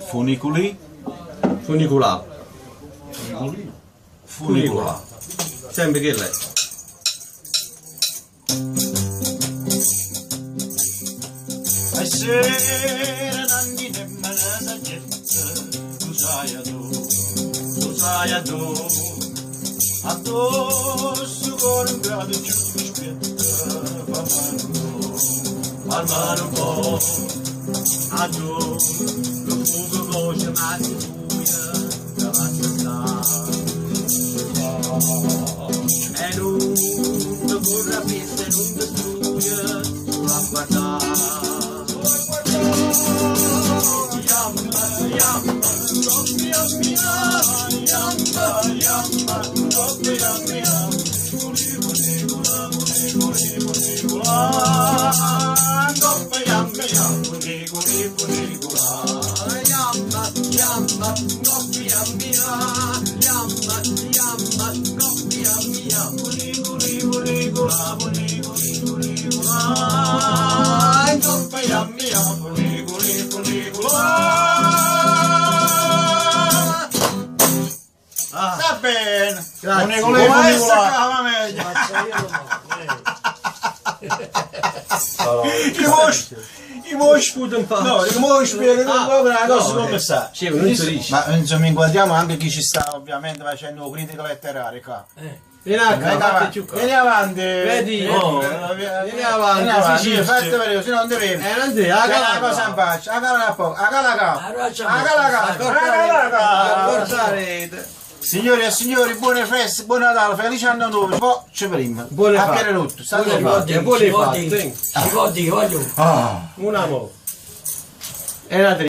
Funiculì. Funiculà. Funiculà. Sempre chella è. A sera Nannina me ne sagliette, tu sai addò, tu sai addò, addò 'stu core 'ngrato cchiù dispietto, famme nu po', famme nu po', addò lu fuoco coce ma si fuje, te lascia sta. E nun te corre appriesso e nun te struje, sulo a guardà. Jamme, jamme, 'ngopp' jamme, jamme, jamme, 'ngopp' jamme, jamme, funiculi, funiculi, funiculà, 'ngopp' jamme, jamme, funiculi, funiculà, Jamme, jamme, 'ngopp' jamme, jamme, jamme, 'ngopp' jamme, jamme. Funiculi, funiculà, funiculi, funiculà, 'ngopp' jamme, jamme, funiculi, funiculà. Va bene. Grazie. Funiculì, Come funiculà. Va meglio. I mosci, i mosci, Sputo in faccia. no, i mosci spiegano Ah, proprio una cosa no, come eh, sta. sì, non si dice. Ma insomma inquadriamo anche chi ci sta ovviamente facendo critica letteraria qua. Vieni a Vieni qua, fate avanti, più qua. vieni avanti. Vedi? Oh, Vieni avanti, Vieni avanti, si fatti vedere, se non ti vedo. Eh, non ti, a C'è una cala cosa in faccia, a cala un po', a cala ca. Allora c'è A cala ca, a cala ca. Accorciare. Signori e signori, buone feste, buon Natale, felice anno nuovo. Poi ci vediamo. Buone A fatte. piede rotto, state Buone bene. fatte. Buone Si può fatte. dire, si può dire, voglio. Ah. Una mo. E la tre.